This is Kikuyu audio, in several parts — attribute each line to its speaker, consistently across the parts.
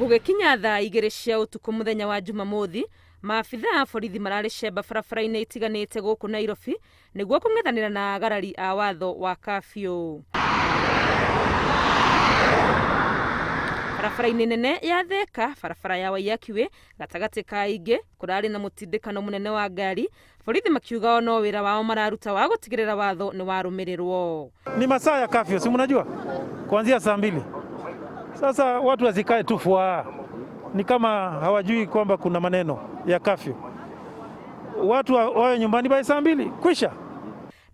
Speaker 1: Gũgĩkinya thaa 2 cia ũtukũ mũthenya wa Jumamothi, maabitha a borithi mararĩ cemba barabara-inĩ itiganĩte gũkũ Nairobi nĩguo kũng'ethanĩra na agarari a watho wa curfew. Barabara-inĩ nene ya Thika, barabara ya Waiyaki Way, gatagatĩ ka ingĩ, kũrarĩ na mũtindĩkano mũnene wa ngari, borithi makiuga o no wĩra wao mararuta wa gũtigĩrĩra watho nĩ warũmĩrĩrwo.
Speaker 2: Ni masaa ya curfew, si mnajua? Kuanzia saa 2. Sasa watu wasikae tu fua, ni kama hawajui kwamba kuna maneno ya curfew. Watu wawe nyumbani by saa 2, kwisha.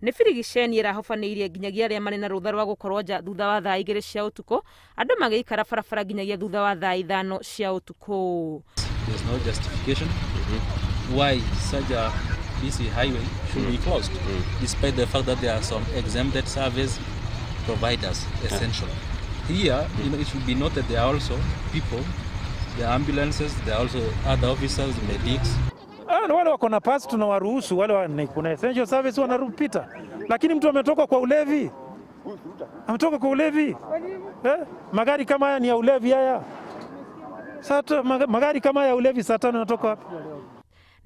Speaker 1: Nĩ birigiceni ĩrahobanĩirie nginyagia arĩa marĩ na rũtha rwa gũkorwo nja thutha wa thaa 2 cia ũtukũ, andũ magĩikara barabara nginyagia thutha wa thaa 5 cia ũtukũ.
Speaker 3: There's no justification why such a busy highway should be closed, despite the fact that there are some exempted service providers essential. Here, it should be noted there are also people, there are ambulances, there are also other officers, medics.
Speaker 2: Wale wako na pass tunawaruhusu, wale kuna essential service wanarupita. Lakini mtu ametoka kwa ulevi. Ametoka kwa ulevi. Magari kama haya ni ya ulevi haya. Sasa magari kama haya ya ulevi saa 5 yanatoka wapi?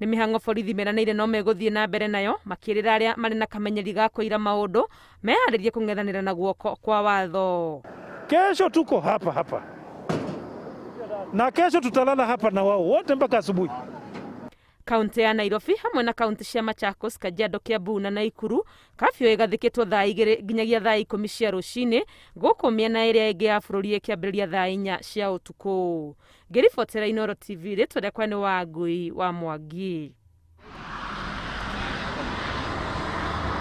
Speaker 1: Nĩ mĩhang'o borithi meranĩire no megũthiĩ na mbere nayo makĩrĩra arĩa marĩ na kamenyeri ga kũira maũndũ meharĩrie kũng'ethanĩra na guoko kwa watho.
Speaker 2: Kesho tuko hapa hapa na kesho tutalala hapa na wao wote mpaka asubuhi.
Speaker 1: Kaunti ya Nairobi hamwe na kaunti cia Machakos, Kajiado, Kiambu na Nakuru kafyu ĩgathĩkĩtwo thaa 2 nginyagia thaa 10 cia rũcinĩ, gũkũ mĩena ĩrĩa ĩngĩ ya bũrũri ĩkĩambĩrĩria thaa 4 cia ũtukũ. Ngĩribotera Inooro TV, rĩtwa rĩakwa nĩ Wangui wa Mwangi.